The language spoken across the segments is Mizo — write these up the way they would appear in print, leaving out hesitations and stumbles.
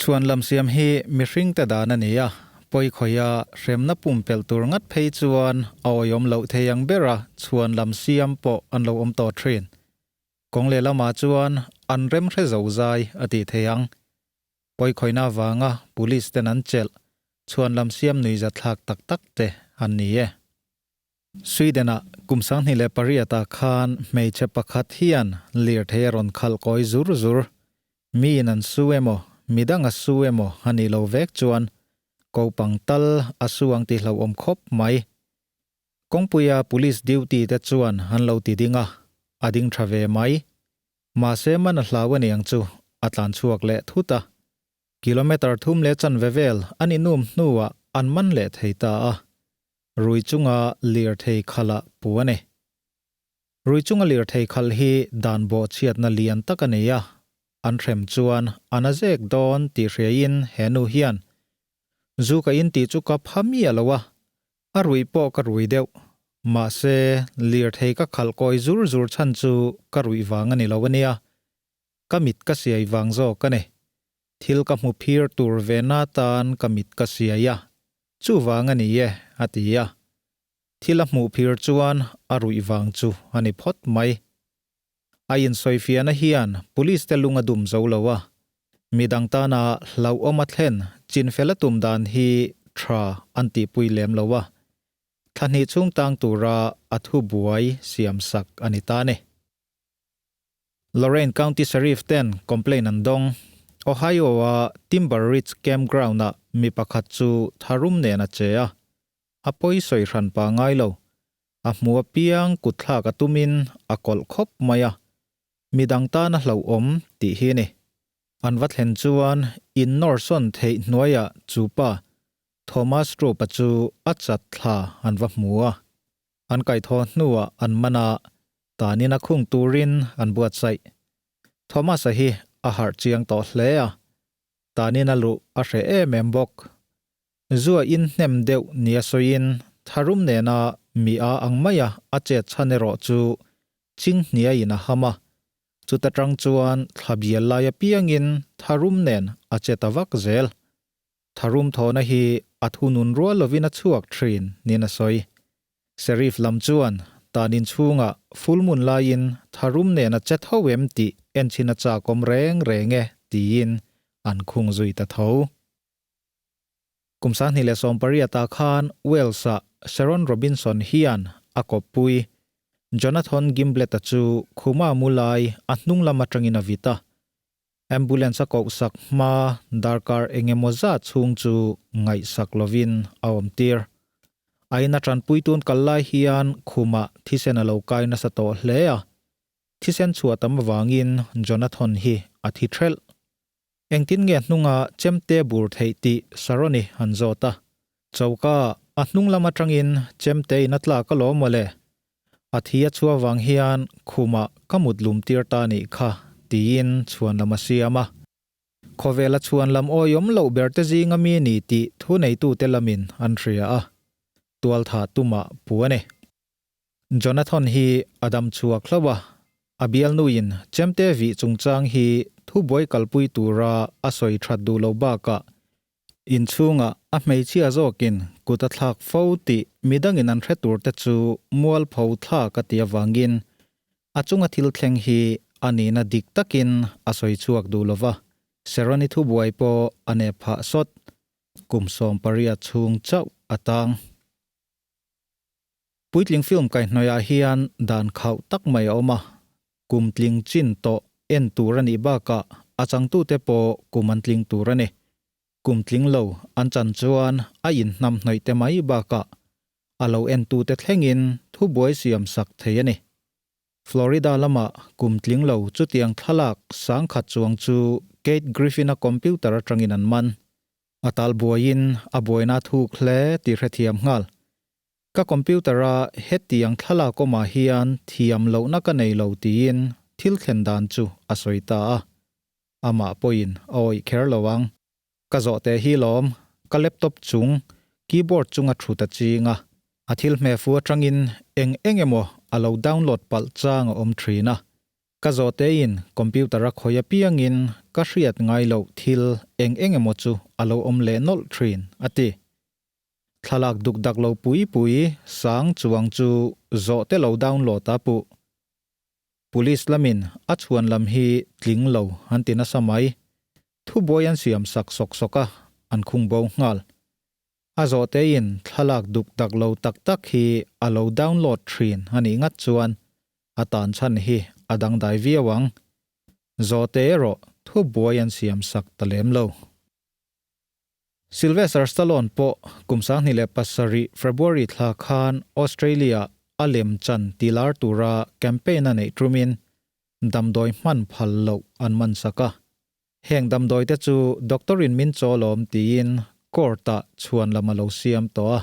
Chhuanlam siam hi mihringte dan a ni a, pawikhawia hremna pumpelh tur ngat phei chuan a awihawm loh thei ang bera chhuanlam siam pawh an lo awm tawh thin. Kawng lehlamah chuan an remhre zo zai a tih thei ang. Pawikhawina avanga police ten an chelh chhuanlam siam nuihzatthlak tak tak te an ni e. Sweden-ah kum 2008 ah khan hmeichhe pakhat hian lirthei a rawn khalh kawi zur zur. Miin an su emaw, midang a su emaw a nih lo vek chuan kopang tal a su ang tih hlauhawm khawp mai. Kawngpuia police duty te chuan an lo ti ding a, a ding tha ve mai. Mahse man a hlau a niang chu a tlan chhuak leh thut a. Kilometre thum leh chanve vel an inum hnuah an man leh thei ta a. Rui chunga lirthei khalh a pu a ni. Rui chunga lirthei khalh hi dan bawhchhiatna lian tak a nei a, an hrem chuan a na zek dawn tih hriaiin he nu hian, Zu ka in tih chu ka pha miah lo a, a rui pawh ka rui deuh. Mahse, lirthei ka khalh kawi zur zur chhan chu ka ruih vang a ni lo a nia. Ka mit ka siai vang zawk a ni. Thil ka hmu phir tur ve na tan ka mit ka siai a, Chuvang a ni e, a ti a. Thil a hmuh phir chuan a ruih vang chu a ni phawt mai. A insawifiahna hian police te lung a dum zo lo a, midang tana hlauhawm a thlen chinfel a tum dan hi tha an tihpui lem lo a, thla hnih chhung tang tura a thubuai siamsak a ni ta ni. Lorain County Sheriff ten complaint an dawng. Ohio-a Timber Ridge Campground-ah mi pakhat chu tharum nen a che a, a pawi sawi hran pa ngai lo. A hmu apiang kutthlak a tumin a kawlh khawp mai a, midang tan a hlauhawm tih hi ni. An va thlen chuan in nawr sawn theih hnuaiah chu pa Thomas Stroop-a chu a chat thla an va hmu a. An kaihthawh hnuah an man a, tanin a khung turin an buatsaih. Thomas-a hi a harh chiang tawh hle a, tanin a luh a hreh em em bawk. Zua in hnem deuh nia sawiin tharum nena mi a ang maia a chet chhan erawh chu ching hniaiin a ham a, chuta tang chuan thla bial lai apiangin tharum nen a che ta vak zel. Tharum thawhna hi a thunun rual lovin a chhuak thin niin a sawi. Sheriff lam chuan tan inchhungah full moon laiin tharum nen a che tho em tih enchhin a chakawm reng reng e tiin an khung zui ta tho. Kum 2018 ah khan Wales-ah Sharon Robinson hian a kawppui Jonathon Gimblett-a chu khuma mu lai a hnung lam atangin a vit a. Ambulance a kohsak hma darkar eng emaw zat chhung chu ngaihsak lovin a awm tir. A ina tanpuitun kal lai hian khumah thisen a lo kai nasa tawh hle a, thisen chhuah tam avangin Jonathon hi a thi thelh. Engtin nge hnunga chemte bur theih tih Saroni han zawt a, choka a hnung lam atangin chemte in a tlak alawm mawle. A thi a chhuah vang hian khumah ka mut lum tir ta nih kha tiin chhuan lam a siam a. Khawvela chhuan lam awiawm loh ber te zinga mi ni tih thuneitute lamin an hria a, tualtha tumah pu a ni. Jonathon hi a dam chhuak hlauh a, a bialnuin chemte vih chungchang hi thubuai kalpui tura a sawi that duh lo bakah Inchhungah a hmeichhia zawkin kut a thlak fo tih midangin an hre tur te chu mualpho thlak a ti avangin a chunga thil thleng hi a nihna dik takin a sawi chhuak duh lo va, Serani thubuai pawh a nep phah sawt. Kum 18 chhung chauh a tang. Puitling film kaihhnawihah hian dan khauh tak mai a awm a, kum tling chin tawh en tur a nih bakah a changtute pawh kum an tling tur a ni. Kum tling lo an chan chuan a inhnam hnawih te mai bakah a lo entute thlengin thubuai siam sak thei a ni. Florida lamah kum tling lo chutiang thlalak sangkhat chuang chu Kate Griffin-a computer atangin an man. A tal buaiin a buaina thuk hle tih hrethiam nghal. Ka computer-a hetiang thlalak awmah hian thiam lohna ka nei lo tiin thil thlen dan chu a sawi ta a. Amah pawhin a awih kher lo ang. Ka zawh teh hi lawm, ka laptop chung, keyboard chunga thut a ching a. A thil hmeh fu atangin eng eng emaw a lo download palh chang a awm thin a. Ka zawhte in computer a khawi apiangin ka hriat ngai loh thil eng eng emaw chu a lo awm leh nawlh thin, a ti. Thlalak duk dak lo pui pui sang chuang chu zawhte lo download a puh. Police lamin a chhuan lam hi tling lo an ti nasa mai. Thubuai an siam sak sawk sawk a, an khung bo nghal. A zawhtein thlalak duk dak lo tak tak hi a lo download thin a nih ngat chuan a tan chhan hi a dangdai viau ang. Zawhte erawh thubuai an siam sak ta lem lo. Sylvester Stallone pawh kum 2007 February thla khan Australia a lem chan ti lar tura campaign a neih tumin damdawi hman phal loh an man sak a. Heng damdawi te chu doctor in min chaw lawm tiin court ah chhuan lam a lo siam tawh a.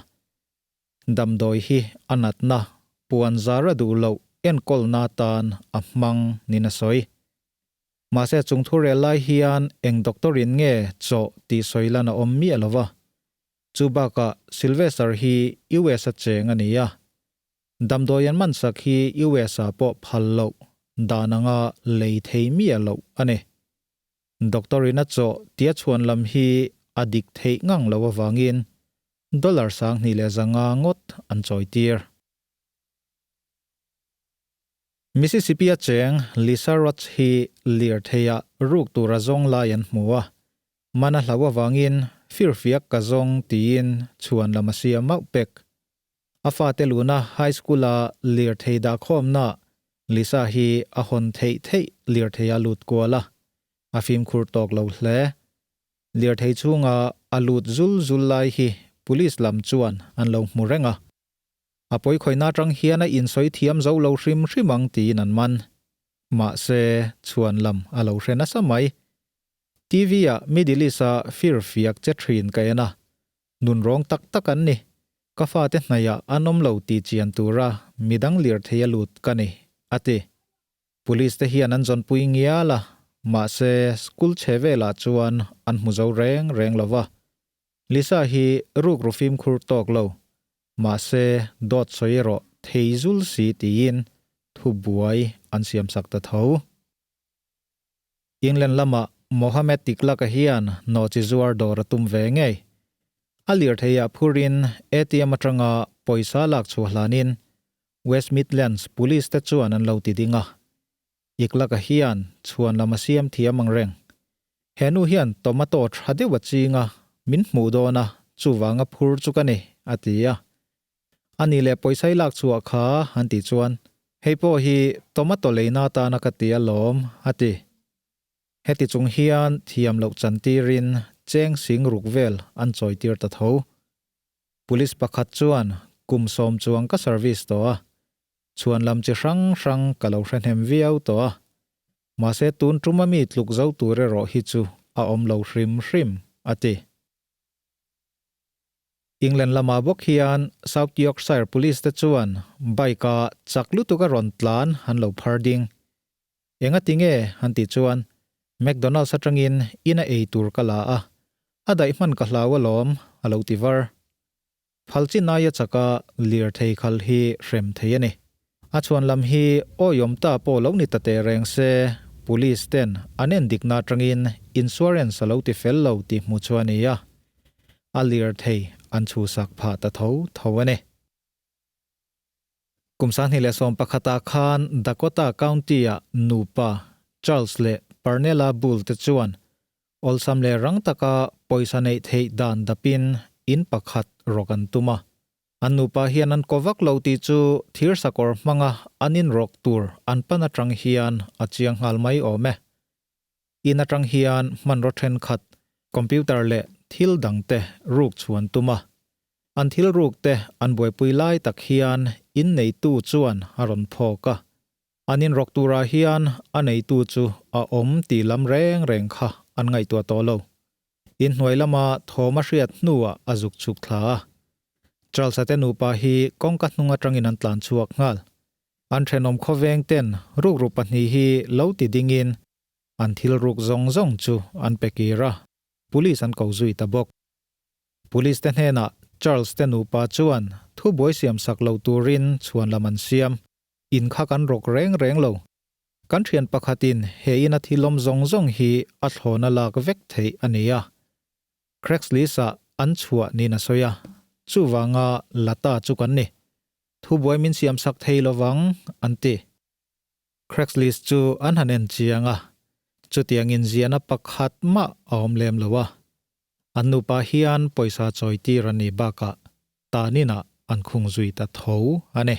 Damdawi hi a natna, puan zar a duh loh enkawlna atan a hmang niin a sawi. Mahse chung thu rel lai hian eng doctor in nge chaw tih sawi lan a awm miah lo va. Chu bakah Sylvester hi US a cheng a ni a. Damdawi an man sak hi US ah pawh phal loh dan anga lei thei miah loh a ni. Doctor in a chaw tia chhuan lam hi a dik theih ngang lo avangin dollar 2500 ngawt an chawi tir. Mississippi a cheng Lisa Roach hi lirtheia ruk tura zawng lai an hmu a, mana hlau avangin firfiak ka zawng tiin chhuan lam a siam mauh pek. A fate luna high school-a lirthei dahkhawmna Lisa hi a hawn theih theih lirtheia lut kual a, a fimkhur tawk lo hle. Lirthei chhunga a lut zul zul lai hi police lam chuan an lo hmu reng a. A pawikhawihna atang hian a insawi thiam zo lo hrim hrim ang tiin an man. Mahse, chhuan lam a lo hre nasa mai. TV-ah Middle East-a fir fiak che thin ka en a. Nunrawng tak tak an ni. Ka fate hnaiah an awm lo tih chian tura midang lirthei a lut ka ni, a ti. Police te hian an zawnpui ngial a, mahse school chhe velah chuan an hmu zo reng reng lo va. Lisa hi rukru fimkhur tawk lo, mahse dawt sawi erawh thei zul si tiin thu buai an siam sak ta tho. England lamah Mohamed Tiklaka hian nawhchi zuar dawr a tum ve ngei. A lirtheiah phurin ATM atanga pawisa lak chhuah hlanin West Midlands Police te chuan an lo ti ding a. Iklaka hian chhuan lam a siam thiam ang reng. He nu hian tomato tha deuh a ching a, min hmuh dawn a, chuvanga phur chu ka ni, a ti a. A ni leh pawisa i lak chhuah kha an tih chuan, Hei pawh hi tomato leina atana ka ti alawm, a ti. Heti chung hian thiam loh chantirin cheng sing ruk vel an chawitir ta tho. Police pakhat chuan kum 10 chuang ka service tawh a, Chhuan lam chi hrang hrang ka lo hre hnem viau tawh a, mahse tun tuma mi tluk zo tur erawh hi chu a awm lo hrim hrim, a ti. England lamah bawk hian South Yorkshire Police te chuan bike-a chak lutuk a rawn tlan an lo phar ding. Enga ti nge an tih chuan McDonald's atangin ina ei tur ka la a, a daih hman ka hlau alawm, a lo ti var. Phal chin aia chaka lirthei khal hi hrem thei a ni. A chhuan lam hi awiawm ta pawh lo ni ta teh reng se, Police ten an en dikna atangin insurance a lo ti fel lo tih hmu chu a ni a, a lirthei an chhuhsak phah ta tho tho a ni. Kum 2011 ah khan Dakota County-ah nupa Charles leh Parnella Bull te chuan Awlsam leh rang taka pawisa neih theih dan dapin in pakhat rawk an tum a. An nupa hian an ko vak lo tih chu thir sakawr hmanga an in rawk tur an pan atang hian a chiang nghal mai awm e. In atang hian hmanraw thenkhat, computer leh thil dangte ruk chu an tum a. An thil ruk te an buaipui lai tak hian in neitu chuan a rawn phawk a. An inrawk turah hian a neitu chu a awm tih lam reng reng kha an ngaihtuah tawh lo. Inhnuai lama thawm a hriat hnuah a zuk chhuk thla a. Charles-a te nupa hi kawngka hnung atangin an tlan chhuak nghal. An thenawm khawveng ten rukru pahnih hi lo ti dingin an thil ruk zawng zawng chu an pe kir a, police an ko zui ta bawk. Police te hnenah Charles te nupa chuan thubuai siam sak lo turin chhuan lam an siam. In kha kan rawk reng reng lo. Kan thian pakhatin he ina thilawm zawng zawng hi a thlawna lak vek theih a ni a. Craigslist-ah an chhuah niin a sawi a, chuvanga la ta chu kan ni. Thubuai min siamsak thei lovang, an ti. Craigslist chu an han en chiang a, chutiang inziahna pakhat mah a awm lem lo a. An nupa hian pawisa chawi tir a nih bakah taninah an khung zui ta tho a ni.